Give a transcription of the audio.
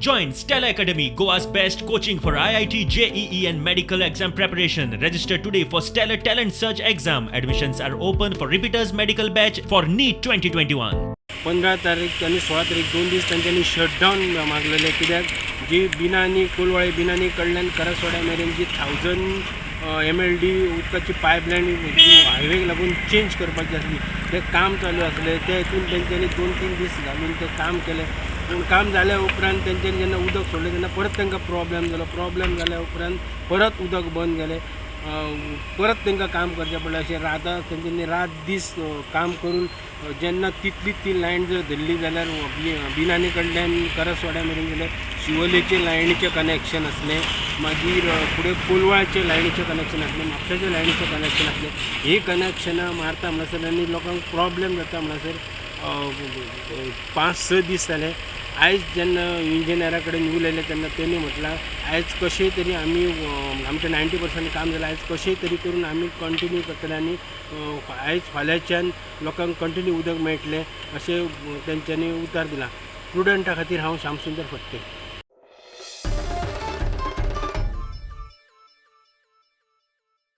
Join Stellar Academy, Goa's best coaching for IIT, JEE, and medical exam preparation. Register today for Stellar Talent Search exam. Admissions are open for repeaters medical batch for NEET 2021. 15 तारीख आनी 16 तारीख 2 दीस तांच्यांनी shutdown मागलेले, कित्याक जी बिनानी कोलवाळे बिनानी कडल्यान करासवाड्या मेरेन जी 1000 MLD उदकाची पायपलायन जी हायवेक लागून चेंज करपाची आसली, तें काम चालू आसलें. त्या हितून तेंच्यांनी 2-3 दीस घालून तें काम केलें. पूण काम जाल्या उपरांत तेंच्यांनी जेन्ना उदक सोडलें तेन्ना परत तांकां प्रॉब्लेम जालो. प्रॉब्लेम जाल्या उपरांत परत उदक बंद जालें. परत तांकां काम करचें पडलें. अशें रात तेंच्यांनी रात दीस काम करून जेन्ना तितली ती लायन जर धरली जाल्यार बिनानी कडल्यान करासवाड्या मेरेन जाल्यार शिवोलेचे लायनीचें कनेक्शन आसलें, मागीर फुडें कोलवाळचे लायनीचें कनेक्शन आसलें, म्हापशाचे लायनीचें कनेक्शन आसलें. ही कनेक्शनां मारता म्हणसर आनी लोकांक प्रॉब्लेम जाता म्हणसर 5-6 दीस जाले. आयज जेन्ना इंजिनियरा कडेन उलयले तेन्ना तेणी म्हटलां, आयज कशें तरी आमी आमचें 90% काम जालां, आयज कशें तरी करून आमी कंटिन्यू करतले आनी आयज फाल्यांच्यान लोकांक कंटिन्यू उदक मेळटलें, अशें तेंच्यांनी उतर दिलां. प्रुडंटा खातीर हांव श्यामसुंदर फडते.